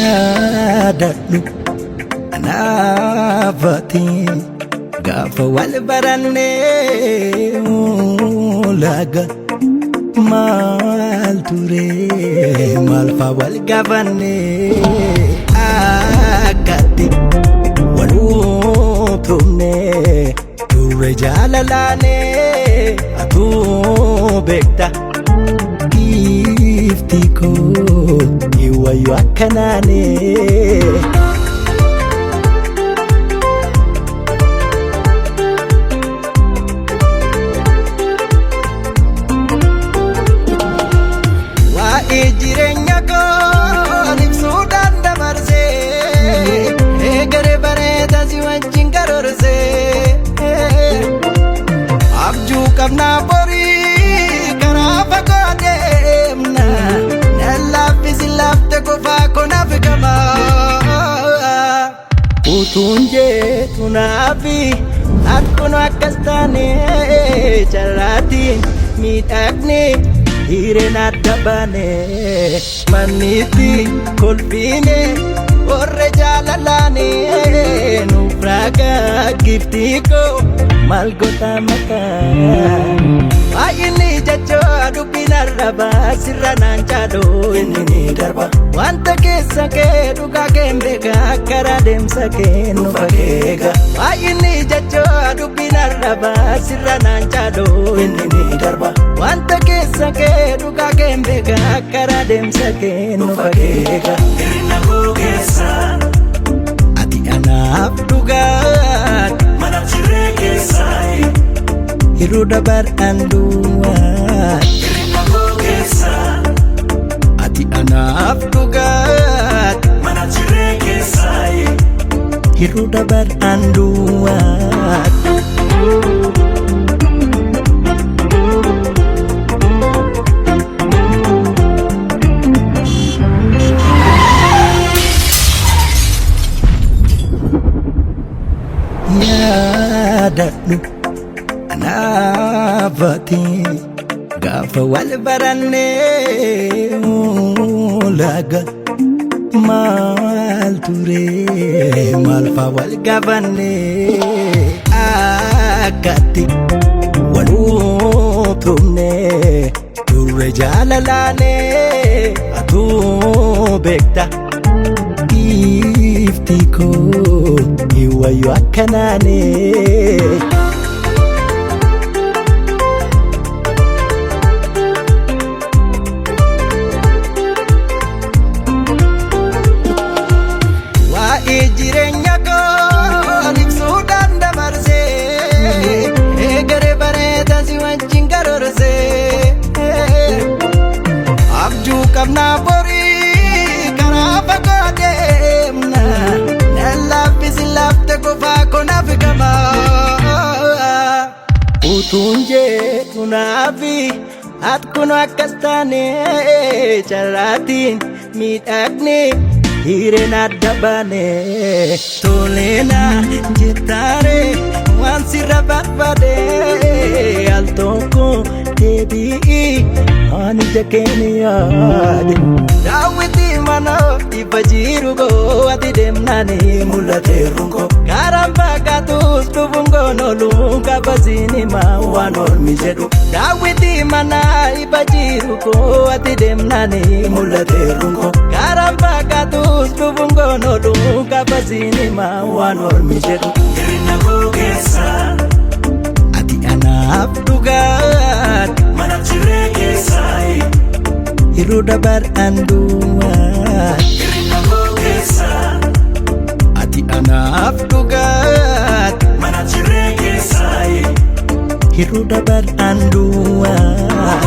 Yaadadhu anaafati gaafa wal barannee laga maal ture maal faa wal gaafannee akkatti wal utumne turre jaalalaanee atuu beekta. Giifti koo iwayyo akkanaanee. Waa'ee jireenya koo ibsuudhaan dabarsee eegale bareeda si wajjin karoorsee abjuu qabnaa borii karaa fagoo deemna na laaffisi laafte qofaa konaaf gama. Utuun jeetu naafi akkuma akkas taane carraatiin miidhagne hireen adda baane manniitti kolfiine warra jaalalaane nuuf raagaa giftii koo maal goota maqaa. Baay'inni jechoo dubbiin arrabaa sirra naan caaluu inni ni darba. Wanta keessa kee dhugaa kee hin beeka karaa deemsa kee nu fageega. Baay'inni jechoo dubbiin arrabaa sirra naan caaluu inni ni darba. Wanta keessa kee dhugaa kee hin beeka karaa deemsa kee nu fageega. Hir'ina koo keessa Ati anaaf dhugaadha mana jiree keessa yeroo dabar'aan duwwaa. Hir'ina koo keessa Ati anaaf dhugaadha mana jiree keessa yeroo dabar'aan duwwaa. Yaadadhu anaafati gaafa wal barannee laga maal ture maal faa wal gaafannee akkatti wal utumne turre jaalalaanee atuu beekta. Giifti koo iwayyo akkanaanee. Waa'ee jireenya koo ibsuudhaan dabarsee eegale bareeda si wajjin karoorsee abjuu qabnaa borii karaa fagoo deemna na laaffisi laafte qofaa konaaf gama. Utuun jeetu naafi akkuma akkas taane carraatiin miidhagne hireen adda baane toleena jettaare waan sirra barbaade al tokko deebi'i ani ija keenya yaade. Daawwitii mana ifa jiru koo ati deemnaani mul'ateeru koo karaan baakaatus dhufuun koon oolu kabasiin himaa waan ormi jedhu. Daawwitii mana ifa jiru koo ati deemnaani mul'ateeru koo karaan baakaatus dhufuun koon oolu kabasiin himaa waan ormi jedhu. Hir'ina koo keessa Ati anaaf dhugaadha mana jiree keessa yeroo dabar'aan duwwaa. Hir'ina koo keessa Ati anaaf dhugaadha mana jiree keessa yeroo dabar'aan duwwaa.